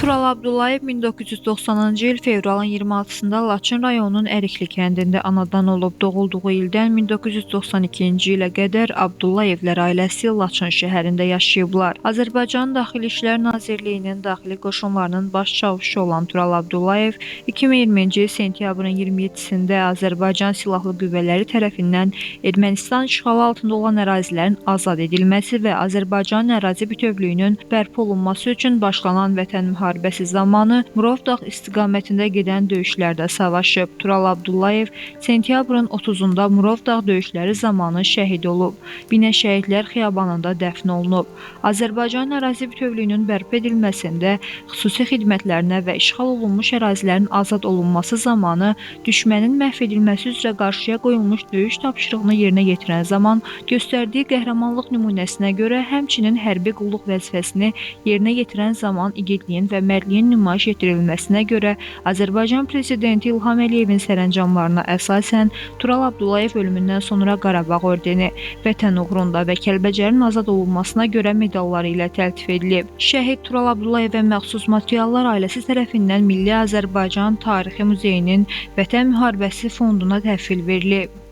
Tural Abdullayev 1990-cı il fevralın 26-sında Laçın rayonunun Ərikli kəndində anadan olub. Doğulduğu ildən 1992-ci ilə qədər Abdullayevlər ailəsi Laçın şəhərində yaşayıblar. Azərbaycan Daxili İşlər Nazirliyinin Daxili Qoşunlarının baş çavuşu olan Tural Abdullayev 2020-ci il sentyabrın 27-sində Azərbaycan Silahlı Qüvvələri tərəfindən Ermənistan işğalı altında olan ərazilərin azad edilməsi və Azərbaycanın ərazi bütövlüyünün bərpa olunması üçün başlanan Vətən müharibəsi zamanı Murovdağ istiqamətində gedən döyüşlərdə savaşıb. Tural Abdullayev sentyabrın 30-da Murovdağ döyüşləri zamanı şəhid olub. Binə Şəhidlər Xiyabanında dəfn olunub. Azərbaycanın ərazi bütövlüyünün bərpa edilməsində xüsusi xidmətlərinə və işğal olunmuş ərazilərin azad olunması zamanı düşmənin məhv edilməsi üzrə qarşıya qoyulmuş döyüş tapşırığını yerinə yetirən zaman göstərdiyi qəhrəmanlıq nümunəsinə görə, həmçinin hərbi qulluq vəzifəsini yerinə yetirən zaman igidliyin və mərdliyin nümayiş etdirilməsinə görə Azərbaycan Prezidenti İlham Əliyevin sərəncamlarına əsasən Tural Abdullayev ölümündən sonra Qarabağ ordeni, Vətən uğrunda və Kəlbəcərin azad olunmasına görə medalları ilə təltif edilib. Şəhid Tural Abdullayevə məxsus materiallar ailəsi tərəfindən Milli Azərbaycan Tarixi Muzeyinin Vətən Müharibəsi fonduna təhvil verilib.